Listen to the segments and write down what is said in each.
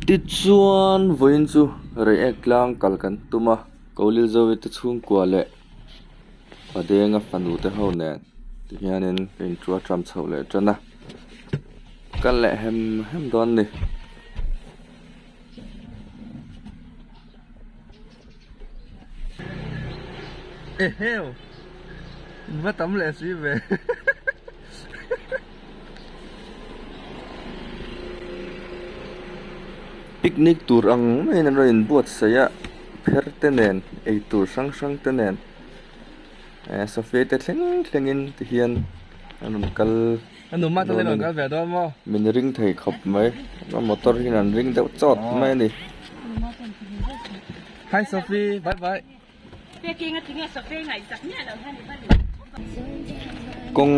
Tichuan vawiin chu Reiek tlang kal kan tum a, Kolilzovi te chhungkua leh Padenga fanu te ho nen ti hianin ka intuar ṭam chhoh leh ṭan a, kal leh hem hem dawn a ni. Eheu! In va tam leh si ve. Picnic tur ang maiin an rawn inbuatsaih a, pher te nen ei tur hrang hrang te nen eh sofa te thleng thlengin ti hian an rawn kal dawn a ni min ring thei khawp mai a motor hian an ring deuh chawt mai a ni. Hi Sophie bye bye. Kawng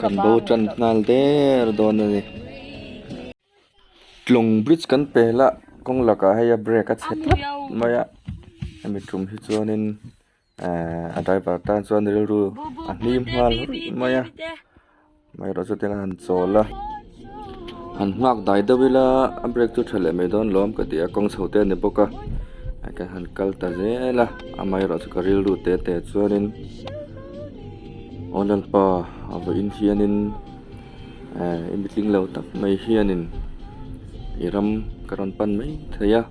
kan bo tan nghal der dawn a ni. Tlawng bridge kan pel a kawng lakah hei a brake a chhe tlat mai a hemi tum hi chuanin ehh a driver tan chuan rilru a hlim nghal ruih mai a amaherawhchu chutin a han chawl a han nghak dai deuh ila a brake chu tha leh mai dawn lawm ka ti a kawng chho te a ni bawk a kan han kal ta zel a amaherawhchu ka rilru te te chuanin aw lalpa a vawiin hianin ehh i mitling lo tak mai hianin i ram ka rawn pan mai thei a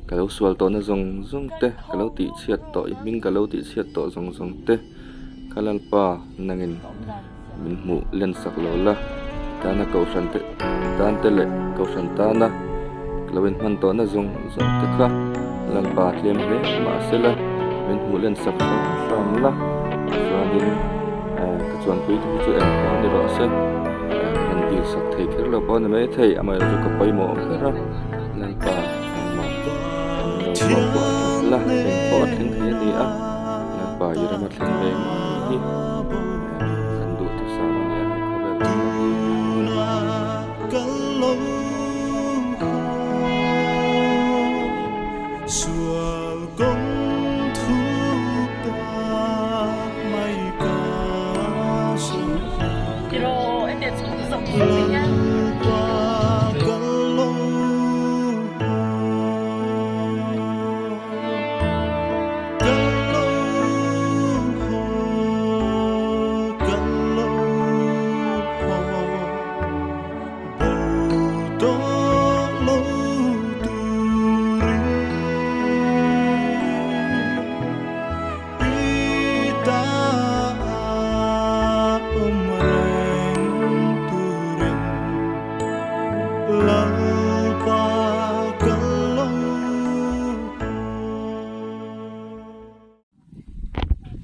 ka lo sual tawhna zawng zawng te ka lo tih chhiat tawh i hming ka lo tih chhiat tawh zawng zawng te ka lalpa nangin min hmuh len sak lo la tana kohhran te tan te leh kohhran tana ka lo inhman tawhna zawng zawng te kha lalpa tlem hle mahsela min hmuh len sak hram hram la chuanin eh ka chuanpui te hi chu eng pawh ni rawh se eh ka han dil sak thei kher lo pawh a ni maithei amaherawhchu ka pawimawh awm ber a lalpa engmah min lo kuahkuah tlat la eng pawh a thleng thei a ni a lalpa i rama thleng ve ngei hi eh kan duhthusam a ni a he khawvel ah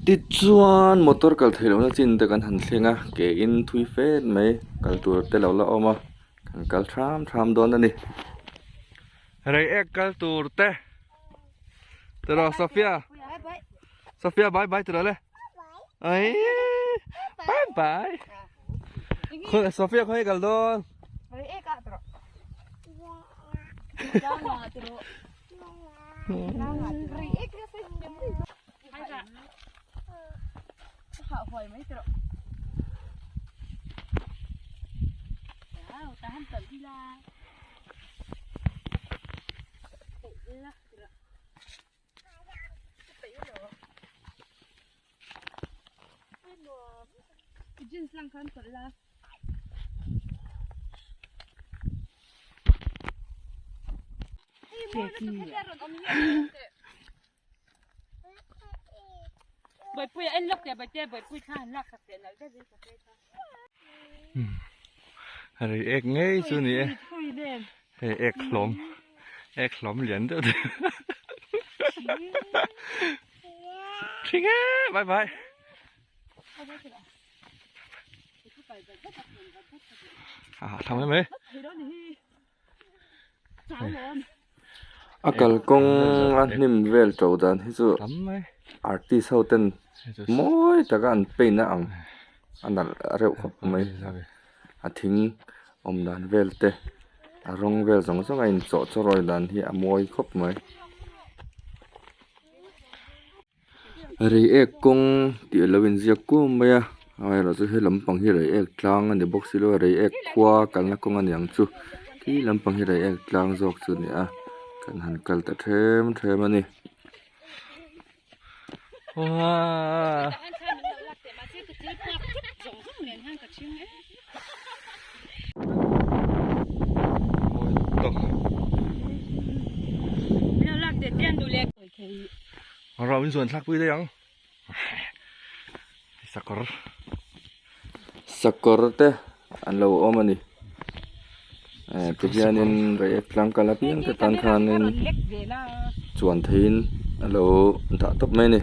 Tichuan motor kal theih lohna chin te kan han thleng a ke in thui fet mai kal tur te lo la awm a kan kal tham tham dawn a ni. Reiek kal tur te tiraw Sophia Sophia bye bye tiraw le ai bye bye Sophia khawi kal dawn Reiek ngei chu ni e hei ek hlawm ek hlawm lian deuh deuh thing e bye bye ah tham mai A kalkawng a hnim vel to dan hi chu artist ho ten mawi taka an paint a ang a nalh reuh khawp mai a thing awm dan vel te a rawng vel zawng zawng a inchawh chawrawi dan hi a mawi khawp mai. Reiek kawng tih alo inziak kuau mai a amaherawhchu he lampang hi reiek tlang a ni bawk si lo a reiek khua kalna kawng a ni ang chu. Khi lampang hi reiek tlang zawk chu a ni a kan han kal ta them them a ni. Sakawr. Sakawr te an lo awm a ni. Eh tihianin reiek tlang kal apiang te tan khanin chuan theihin a lo dah tawp mai a ni.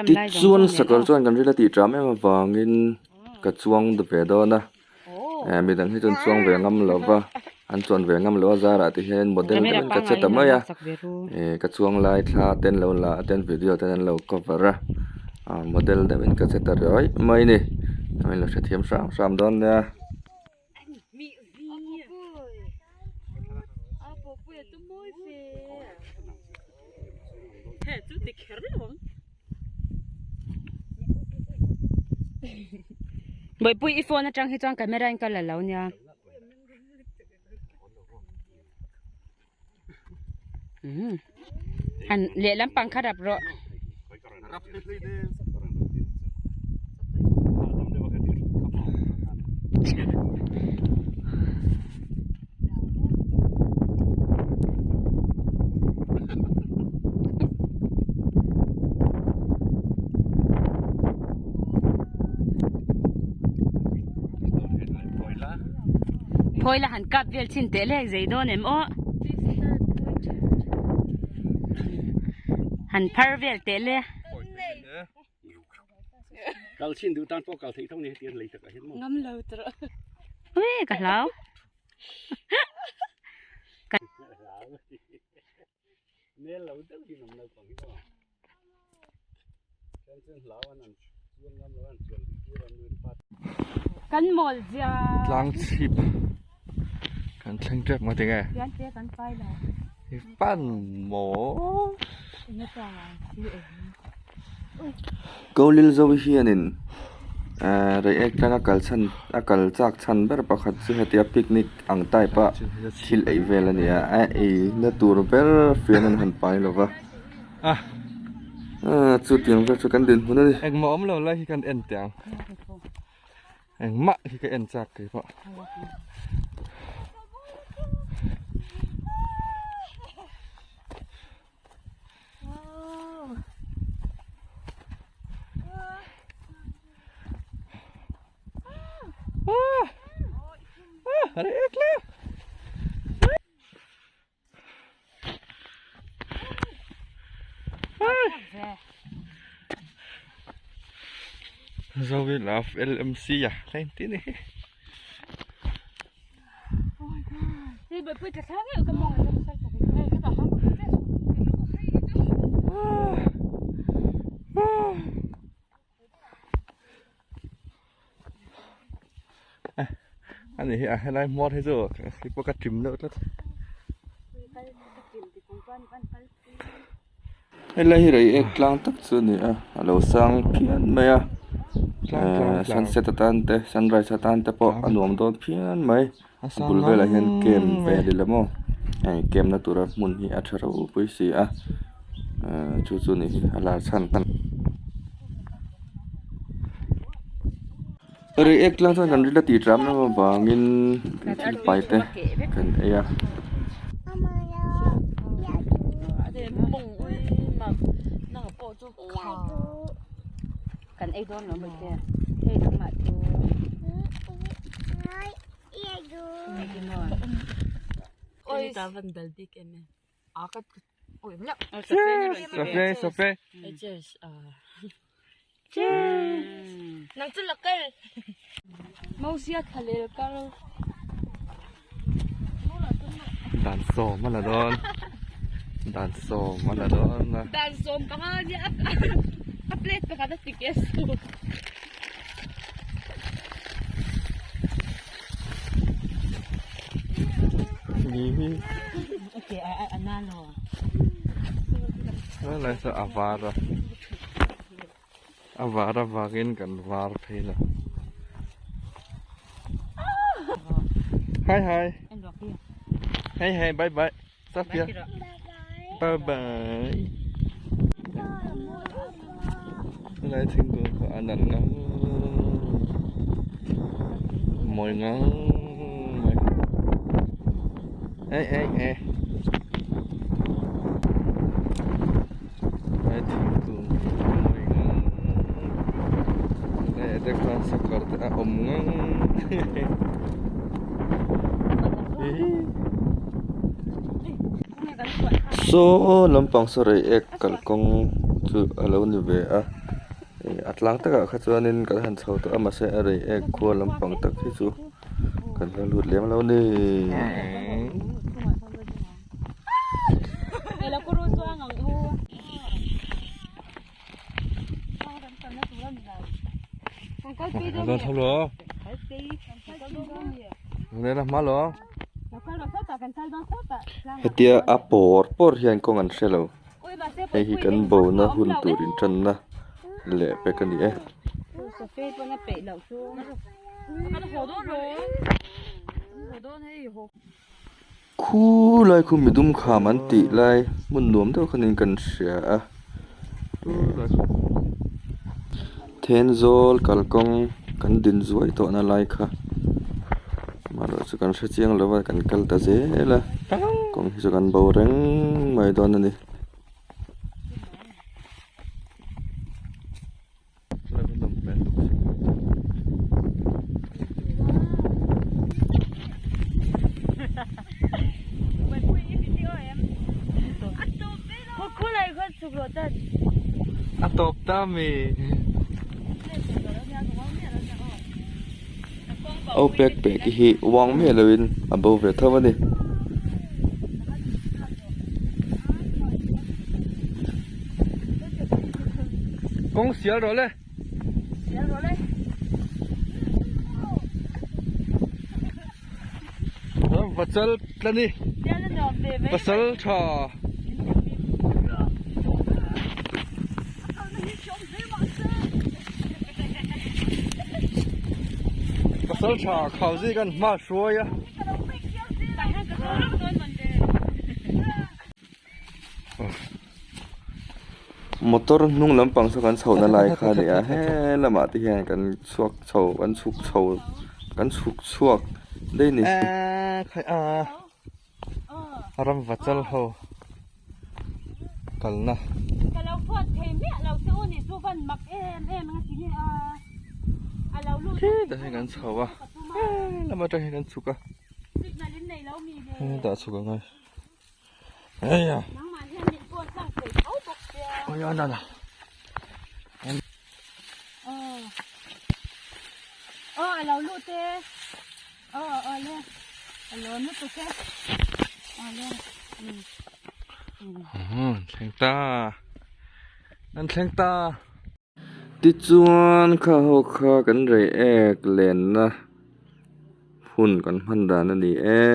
Tichuan sakawr chuan kan ril a tih ṭam em avangin ka chuang ve dawn a. Eh midang hi chuan chuang ve ngam lo va an chuan ve ngam lo a zarah te hian model deuhin ka che ta mai a eh ka chuang lai thla te an lo la a ten video ten an lo cover a ah model deuhin ka che ta riai mai a ni min lo hrethiam hram hram dawn nia. Bawihpui i phone atang hi chuan camera in ka la lo nia. Umm han lehlam pang kha rap rawh. Phawi la han kap vel chin teh lek zei dawn em aw han phar vel teh le. Kal chin duh tan pawh kal theih tho ni heti an lei takah hian maw. Ngam lo tawh. Ui ka hlau. Mel lo deuh hi awm naupang hi maw. Then chuan hlau an an chuan ngam lo an chuan duh tur an nuin pat. Kan mawl zia. Tlang chhip kan thleng tep maw tinge. Pian te kan pai lo. I pan maw. Eng atang si eng. Kolil zo hianin ehh reiek tlang a kal chhan a kal chak chhan ber pakhat chu hetia picnic ang type a thil ei vel a ni a a ei na tur ber fian an han pai lo va ahh chutiang vel chu kan dinhmun a ni. Engmah awm lo lai hi kan en teh ang engmah hi ka en chak keipawh. Zoe love LMC à lên tí này. Ani hi a helai hmuar hi chu khi pawh ka ṭim deuh tlat. Helai hi reiek tlang tak chu a ni a a lo sang phian mai a ehh sunset atan te sunrise atan te pawh a nuam dawn phian mai a bul velah hian camp ve a ni lo maw hei camp na tura hmun hi a tha ropui si a ehh chu chu a nih hi a lar chhan. Reiek tlang chuan kan ril a tih tram em avangin kan thil pai te kan ei a. Safe safe. Dan sawm a la dawn dan sawm a la dawn a. Dan sawm panga nia a plate pakhat a ti ke su. Lai saw a var a. A var avangin kan var phei lo. Hi hi. Hey hey bye bye. Safia. Bye bye. Helai thingkung kha a nalh ngang mawi ngang mai. Ei ei ei. Helai thingkung hi a mawi ngang helai ah te khuan sakawr te a awm ngang Saw lampang saw rei ek kalkawng chu a lo ni ve a ih a tlang takah kha chuanin kan han chho tawh a mahse a rei ek khua lampang tak hi chu kan la lut lem lo a ni. Hetia a pawr pawr hian kawng an hre lo hei hi kan bona hun tur intanna leh pek a ni e. Khu lai khu midum kham an tih lai hmun nuam deuh khanin kan hria a Thenzawl kalkawng kan din zuai tawh na lai kha amaherawh chu kan hre chiang lo a kan kal ta zel a kawng hi chu kan bo reng mai dawn a ni. A tawp ta mi. Au pek pek hi uang miah loin a bo ve tho a ni. Kawng sial rawh le. Sial rawh le. Vachal tlani. Pasal tha. Pasal tha khau zi kan hma hruai a. Motor hnung lampang saw kan chhohna lai kha a ni a he lamah te hian kan chhuak chho kan chhuk chho kan chhuk chhuak daih a ni. Ram vachal ho kalna. Khi tah hian kan chho a he lam atang hian kan chhuk a hetah chhuk ang a. Eia. Oi ana na. Oh, alo lu te. Oh, oh le. Alo nu tu ke. Oh le. Thleng ta. An thleng ta. Tichuan kha ho kha kan rei ek lenna hun kan hman dan a ni e.